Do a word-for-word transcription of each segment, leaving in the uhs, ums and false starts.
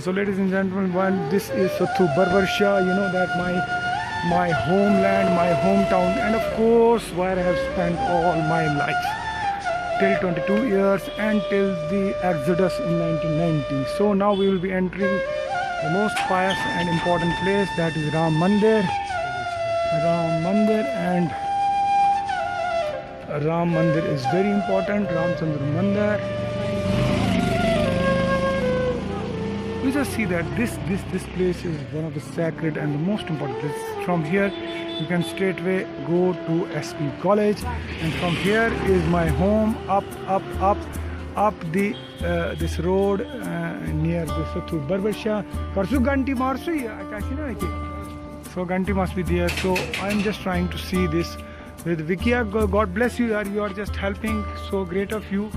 So, ladies and gentlemen, while this is Sathu Barbarsha, you know that my my homeland, my hometown, and of course, where I have spent all my life till twenty-two years and till the Exodus in nineteen ninety. So now we will be entering the most pious and important place, that is Ram Mandir. Ram Mandir and Ram Mandir is very important. Ramchandra Mandir. You just see that this this this place is one of the sacred and the most important places. From here, you can straightway go to S P College, and from here is my home. Up, up, up, up the uh, this road uh, near the Sathu Barbarsha. Karsu ganti marsu ya, so ganti must be there. So I am just trying to see this with Vicky. God bless you, yaar. You are just helping. So great of you.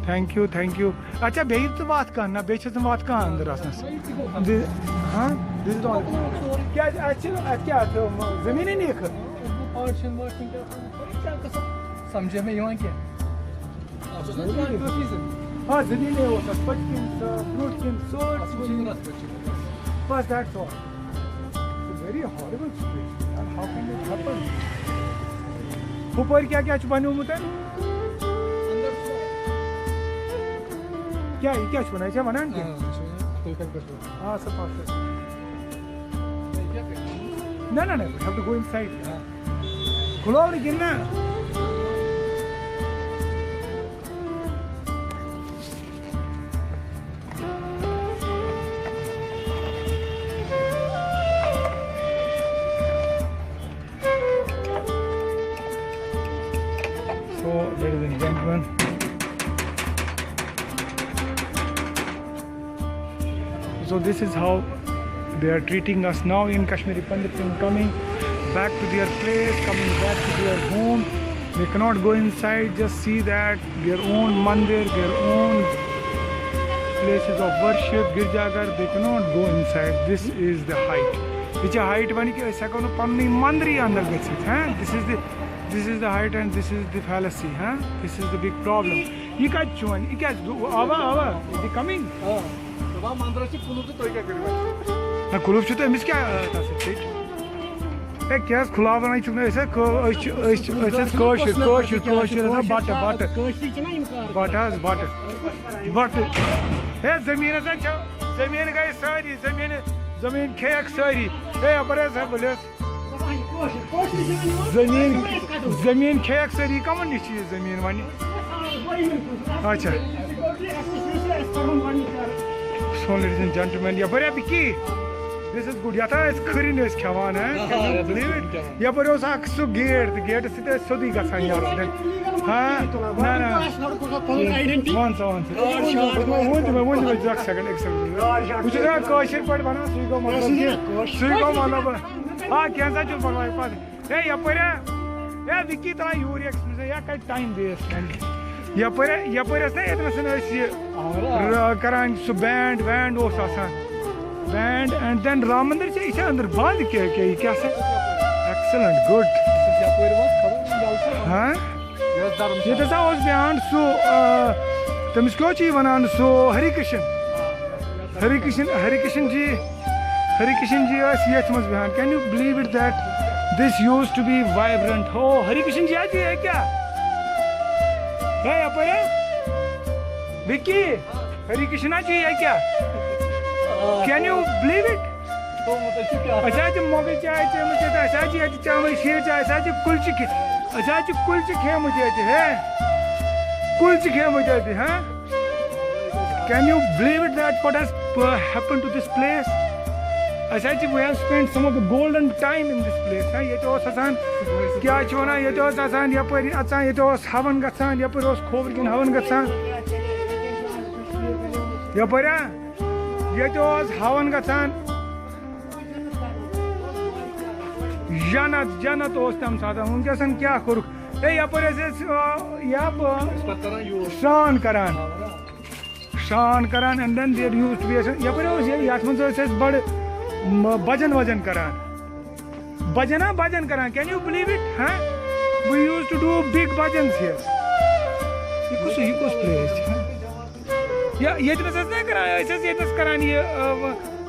Thank you, thank you. اچھا، بیٚیہِ تہِ وَتھ کانٛہہ؟ نہ، بیٚیہِ چھَس نہٕ وَتھ کانٛہہ أنٛدرٕ اَژنَس۔ دِ-، ہاں؟ کیٛازِ اَتہِ چھِ، اَتہِ کیٛاہ، اَتھ زٔمیٖنٕے نِیَکھ؟ سمجھے مےٚ یِوان کینٛہہ۔ آ، زٔمیٖنٕے اوس اَتھ پٔتۍ کِنۍ، سُہ برٛونٛٹھ کِنۍ سٲرسٕے۔ بس، that's all. It's a very horrible situation, man. How can it happen? ہُپٲرۍ کیٛاہ کیٛاہ چھُ بنیومُت اَتہِ؟ کیٛاہ، یہِ کیٛاہ چھُ وَنان؟ یہِ چھا وَنان کینٛہہ؟ آ، سا پَتھ کَر۔ نہ، نہ، نہ، we have to go inside. کھُلاو نہٕ کِنہٕ نہ؟ So, ladies and gentlemen, so this is how they are treating us now in Kashmiri Pandits, in coming back to their place, coming back to their home. They cannot go inside. Just see that their own mandir, their own places of worship, girjaghar, they cannot go inside. This is the height. یہِ چھِ height وَنہِ کہِ أسۍ ہٮ۪کو نہٕ پَنُنُے مَنٛدرٕے اَندَر گٔژھِتھ، ہاں؟ This is the, this is the height and this is the fallacy, ہاں؟ This is the big problem. یہِ کَتہِ چھُ وۄنۍ؟ یہِ کیٛازِ گوٚو؟ آوا، آوا، is it coming؟ آ۔ دَپان مَنٛدرَس چھِ کُلُف تہٕ تُہۍ کیٛاہ کٔرِو وۄنۍ؟ نہ، کُلُف چھُ تہٕ أمِس کیٛاہ، آ، تَتھ سۭتۍ ٹھیٖک؟ ہے، کیٛاہ حظ کھُلاوان چھُ نہٕ أسۍ، ہے، کٲ-، أسۍ چھِ، أسۍ چھِ، أسۍ چھِ کٲشِر، کٲشِر، کٲشِر، آسان بَٹہٕ، بَٹہٕ۔ کٲشرِ چھِنہ یِم کار بَٹہٕ حظ، بَٹہٕ۔ بَٹہٕ۔ ہے، زٔمیٖن ہسا چھِ، زٔمیٖن گٔے سٲری، زٔمیٖن، زٔمیٖن کھیٚیَکھ سٲری۔ ہے، یَپٲرۍ حظ، ہے، ؤلِو حظ۔ زٔمیٖن، زٔمیٖن کھیٚیَکھ سٲری، کَمَن نِش چھِ یہِ زٔمیٖن وۄنۍ؟ اچھا۔ So, ladies and gentlemen, یَپٲرۍ ہا وِکی۔ This is good. یَتھ ہا أسۍ کھٔرِنۍ ٲسۍ کھٮ۪وان، ہہ؟ آ، Can you یَتھ ٲسۍ believe it? کھٔرِنۍ کھٮ۪وان۔ یَپٲرۍ اوس اَکھ سُہ gate، تہٕ gateس سۭتۍ ٲسۍ سیوٚدُے گژھان یَتھ۔ ہاں؟ نہ، نہ۔ وَن سا، وَن سا۔ ؤنۍ دِ مےٚ، ؤنۍ دِ مےٚ، اَکھ second، اَکھ second۔ بہٕ چھُس دَپان کٲشِر پٲٹھۍ وَنان، سُے گوٚو مطلب۔ سُے گوٚو مطلب۔ آ، کینٛہہ سا چھُنہٕ پَرواے، پَتہٕ۔ ہے، یَپٲرۍ ہا، ہے، وِکی ترٛاو یوٗرۍ express، یا کَتہِ time waste وۄنۍ۔ یَپٲرۍ ہا، یَپٲرۍ ٲس نہ ییٚتہِ نَسَن أسۍ یہِ، آورٕ۔ ر-، کَران سُہ band وینڈ اوس آسان۔ Band and then رام مندر چھِ، یہِ چھِ أنٛدٕر بنٛد کیٛاہ، کیٛاہ، یہِ کیٛاہ سا؟ Excellent, good۔ یَپٲرۍ وَتھ خبر یَلہٕ چھا؟ ہاں؟ یۄس دھرمشالا۔ ییٚتہِ ہسا اوس بیٚہوان سُہ، آ، تٔمِس کیٛاہ چھِ یہِ وَنان، سُہ ہری کرشن۔ ہری کرشن، ہری کرشن جی، ہری کرشن جی ٲسۍ ییٚتھۍ منٛز بیٚہوان۔ Can you believe it that this used to be vibrant? ہو، ہری کرشن جی آ جی ہے کیا؟ ہے، یَپٲرۍ ہے؟ وِکی، ہری کرشنا جی ہے کیا؟ Can you believe it? تھوٚومُت، أسۍ چھِ کیٛاہ؟ اَسہِ حظ چھِ مۄغل چاے چیٚمٕژ ییٚتہِ، اَسہِ حظ چھِ ییٚتہِ چٮ۪وان شیٖر چاے، اَسہِ حظ چھِ کُلچہِ کھے-، اَسہِ حظ چھِ کُلچہِ کھیٚمٕتۍ ییٚتہِ، ہے۔ کُلچہِ کھیٚمٕتۍ ییٚتہِ، ہاں؟ Can you believe it that what has, uh, happened to this place? اَسہِ حظ چھِ، we have spent some of the golden time in this place, ہاں؟ ییٚتہِ اوس آسان، کیٛاہ چھِ وَنان، ییٚتہِ اوس آسان یَپٲرۍ اَژان، ییٚتہِ اوس ہَوَن گژھان، یَپٲرۍ اوس کھووٕرۍ کِنۍ ہَوَن گژھان۔ یَپٲرۍ، ہاں؟ ییٚتہِ اوس ہَوَن گژھان۔ جنت، جنت اوس تَمہِ ساتہٕ۔ وٕنکیٚس کیٛاہ کوٚرُکھ؟ ہے، یَپٲرۍ ٲسۍ أسۍ، آ، یا بہٕ أسۍ پَتہٕ کران یوٗر۔ سرٛان کران۔ سرٛان کران and then there used to be، یَپٲرۍ اوس یہِ، یَتھ منٛز ٲسۍ أسۍ بَڑٕ، م-، بَجَن وَجَن کران۔ بَجَن ہا بَجَن کران۔ Can you believe it؟ ہاں؟ We used to do big bhajans here. یہِ کُس، یہِ کُس place چھِ؟ یا ییٚتہِ نَس ٲسۍ نا کران، أسۍ ٲسۍ ییٚتہِ نَس کران یہِ، آ،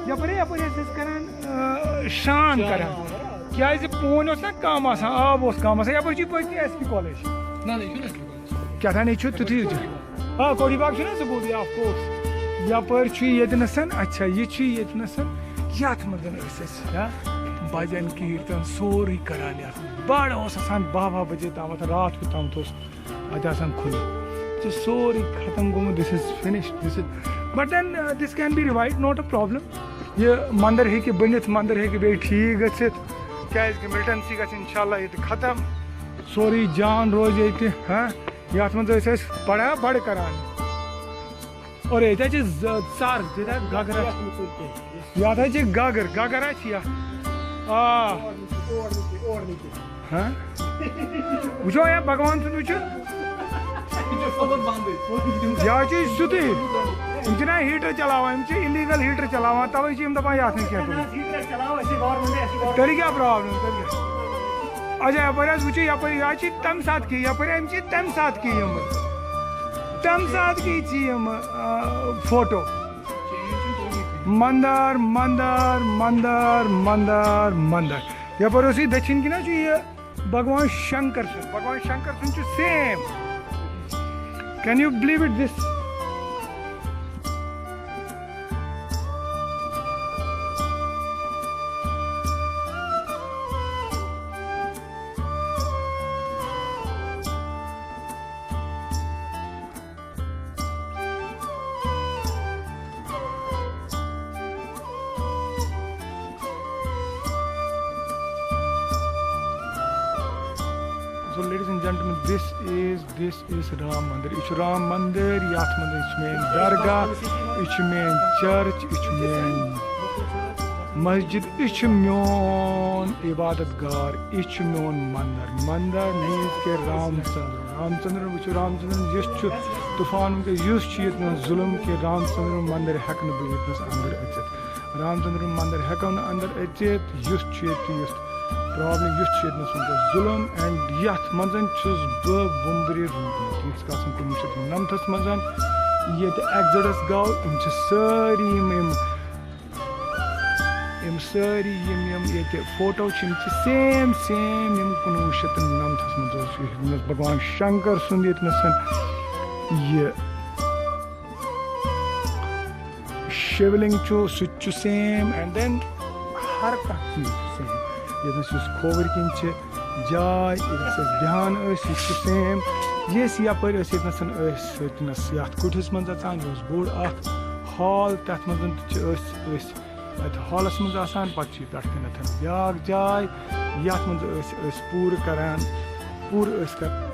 یَپٲرۍ، یَپٲرۍ ٲسۍ أسۍ کران، آ، شان کران۔ کیٛازِ پوٗنۍ اوس نا کَم آسان، آب اوس کَم آسان، یَپٲرۍ چھُ پٔتۍ کِنۍ S P college۔ نہ، نہ، یہِ چھُنہٕ S P college۔ کیٛاہ تام یہِ چھُ تیُتھُے یہِ چھُ۔ آ، کوڑی باغ چھُنہ سکوٗل، of course۔ یَپٲرۍ چھُ ییٚتہِ نَسَن، اچھا، یہِ چھُ ییٚتہِ نَسَن، یَتھ منٛز ٲسۍ أسۍ، ہا، بَجَن کیٖرتَن سورُے کَران یَتھ منٛز۔ بَڑٕ اوس آسان باہ باہ بَجے تامَتھ، راتھ کیُتھ تامَتھ اوس اَتہِ آسان کھُلِتھ۔ یہِ چھُ سورُے ختم گوٚمُت، this is finished, this is, but then, uh, this can be revived, not a problem۔ یہِ مَندَر ہیٚکہِ بٔنِتھ، مَندَر ہیٚکہِ بیٚیہِ ٹھیٖک گٔژھِتھ، کیٛازِکہِ militancy گژھِ اِنشاء اللہ ییٚتہِ ختم۔ سورُے جان روزِ ییٚتہِ، ہاں۔ یَتھ منٛز ٲسۍ أسۍ پڑھا بڑٕ کران۔ اور ییٚتہِ حظ چھِ ز-، ژر، ییٚتہِ حظ گگرا۔ یَتھ حظ چھِ گگر، گگر حظ چھِ یَتھ۔ آ۔ ہاں؟ وٕچھو یا بھگوان سُنٛد وٕچھِو۔ یہِ حظ چھُ سیوٚدُے۔ یِم چھِنہ heater چلاوان، یِم چھِ illegal heater چلاوان، تَوَے چھِ یِم دَپان یَتھ نہٕ کینٛہہ تُلُن۔ تیٚلہِ کیٛاہ problem؟ تیٚلہِ کیٛاہ؟ اچھا، یَپٲرۍ حظ وٕچھِو، یَپٲرۍ، یہِ حظ چھِ تَمہِ ساتہٕ کی، یَپٲرۍ أمۍ چھِ تَمہِ ساتہٕ کی یِم، تَمہِ ساتہٕ کی چھِ یِم، آ، فوٹو۔ مَندَر، مَندَر، مَندَر، مَندَر، مَندَر۔ یَپٲرۍ اوس یہِ دٔچھِنۍ کِنۍ حظ چھُ یہِ بھگوان شنکر سُنٛد، بھگوان شنکر سُنٛد چھُ same۔ Can you believe it this? So, ladies and gentlemen, this is this is Ram Mandir. یہِ چھُ رام مندر، یَتھ منٛز چھِ میٲنۍ درگاہ، یہِ چھِ میٲنۍ church، یہِ چھِ میٲنۍ مسجد، یہِ چھُ میون عبادت گاہ، یہِ چھُ میون مندر۔ مندر means کہ رام چندر، رام چندر، وٕچھِو رام چندر یُس چھُ طوفان وٕنکیٚس، یُس چھُ ییٚتہِ نَس ظُلُم کہ رام چندر مندر ہٮ۪کہٕ نہٕ بہٕ ییٚتہِ نَس اندر أژِتھ۔ رام چندر مندر ہٮ۪کو نہٕ اندر أژِتھ، یُتھ چھُ ییٚتہِ یُتھ problem، یُتھ چھُ ییٚتہِ نَس وٕنکیٚس ظُلُم۔ And یَتھ منٛز چھُس بہٕ وُمبرِ روٗدمُت، ییٖتِس کالَس کُنوُہ شیٚتھ نَمتَس منٛز ییٚتہِ exodus گوٚو۔ یِم چھِ سٲری یِم، یِم، یِم سٲری یِم، یِم ییٚتہِ فوٹو چھِ، یِم چھِ same same یِم کُنوُہ شیٚتھ تہٕ نَمتَس منٛز اوس یہِ، ییٚتہِ نَس بھگوان شنکر سُنٛد ییٚتہِ نَس یہِ شِولِنٛگ چھُ، سُہ تہِ چھُ same۔ And then ہر کانٛہہ چیٖز چھُ same۔ ییٚتہِ نَس یُس کھووٕرۍ کِنۍ چھِ جاے، ییٚتہِ نَس أسۍ بیٚہوان ٲسۍ، یہِ تہِ چھُ same۔ یہِ أسۍ یَپٲرۍ ٲسۍ، یَتھ نَس ٲسۍ، ییٚتہِ نَس یَتھ کُٹھِس منٛز اَژان، یہِ اوس بوٚڑ اَکھ hall، تَتھ منٛز تہِ چھِ أسۍ، أسۍ اَتہِ hallَس منٛز آسان۔ پَتہٕ چھِ یہِ پٮ۪ٹھ کَنٮ۪تھ بیٛاکھ جاے، یَتھ منٛز أسۍ، أسۍ پوٗرٕ کَران، پوٗرٕ ٲسۍ کَران۔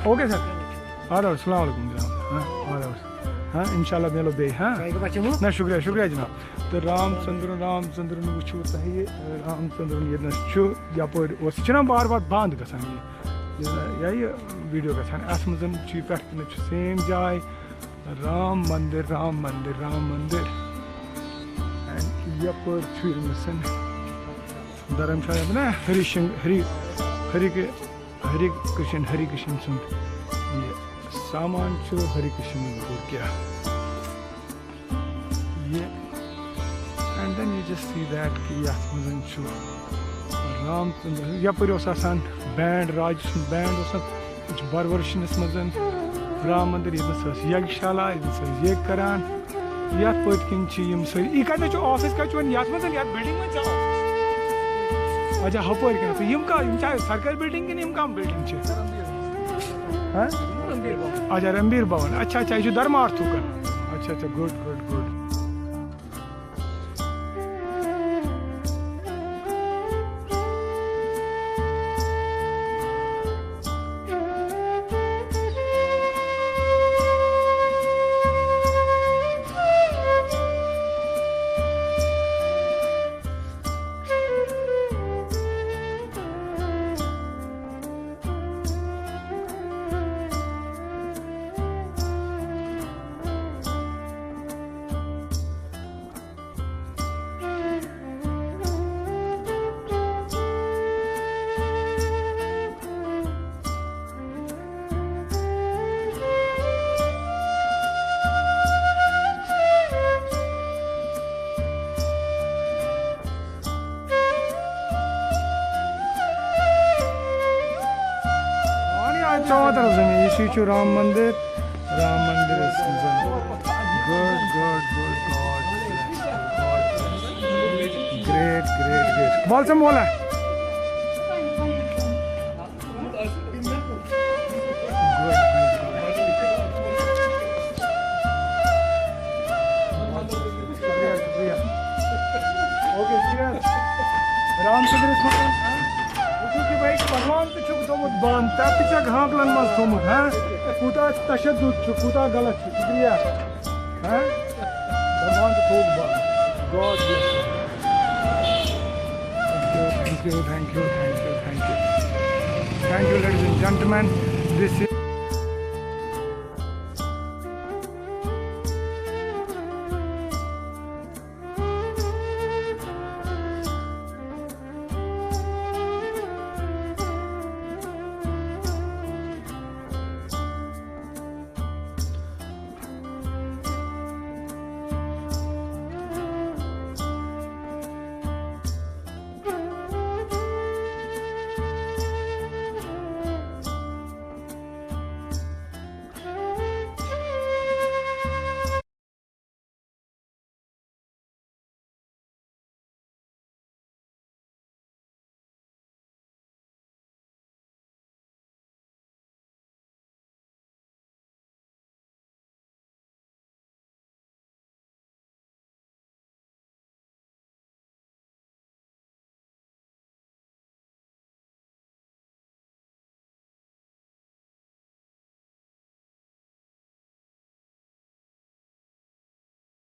اوکے سر، آداب، السلام علیکم جناب۔ ہاں، آداب۔ ہاں، انشاءاللہ میلو بیٚیہِ، ہاں۔ نہ، شُکریہ، شُکریہ جناب۔ تہٕ رام چندرن، رام چندرن وٕچھِو تۄہہِ، رام چندرن ییٚتہِ نَس چھُ، یَپٲرۍ اوس، یہِ چھُنہ بار بار بنٛد گژھان یہِ، یہِ، یا یہِ video گژھان، اَتھ منٛز چھُ یہِ پٮ۪ٹھ کِنۍ چھُ same جاے، رام مندر، رام مندر، رام مندر۔ And یَپٲرۍ چھُ ییٚمِس دھرمشالا، یَپٲرۍ نا ہری شنگ-، ہری، ہری، ہری کرشن، ہری کرشن سُنٛد یہِ سامان چھُ، ہری کرشن یہِ کیٛاہ۔ یہِ، and then you just see that کہِ یَتھ منٛز چھُ رام چندر، یَپٲرۍ اوس آسان band، راجہِ سُنٛد band اوس آسان، یہِ چھُ برورشنَس منٛز رام مندر، ییٚتہِ نَس ٲس یَگشالا، ییٚتہِ نَس ٲسۍ یہِ کران۔ یَتھ پٔتۍ کِنۍ چھِ یِم سٲری، یہِ کَتہِ چھُ office، کَتہِ چھُ وۄنۍ یَتھ منٛز، یَتھ building منٛز چھُ office؟ اچھا، ہُپٲرۍ کِنۍ؟ تہٕ یِم کا-، یِم چھا سرکٲرۍ building کِنہٕ یِم کَم building چھِ؟ ہاں؟ اچھا، رنبیر بھون۔ اچھا، اچھا، یہِ چھُ دھرمارتھُک۔ اچھا، اچھا، good، good، good۔ طرف زمین، یہِ چھُ، یہِ چھُ رام مندر، رام مندر is good, good, good, God bless, God bless. Great, great, great. وَل سا مولا. Good, good, good. شُکریہ، شُکریہ۔ Okay، شُکریہ۔ رام چندر عثمان، وٕچھِو کہِ بھائی، بھگوان تہِ چھُکھ تھوٚمُت بنٛد، تَتھ تہِ چھَکھ ہانٛکلَن منٛز تھوٚمُت، ہاں؟ کوٗتاہ تشدد چھُ، کوٗتاہ غلط چھُ، شُکریہ۔ ہاں؟ بھگوان تہِ تھوٚوُکھ بنٛد۔ God bless you. Thank you, thank you, thank you, thank you, thank you. Thank you, ladies and gentlemen. This is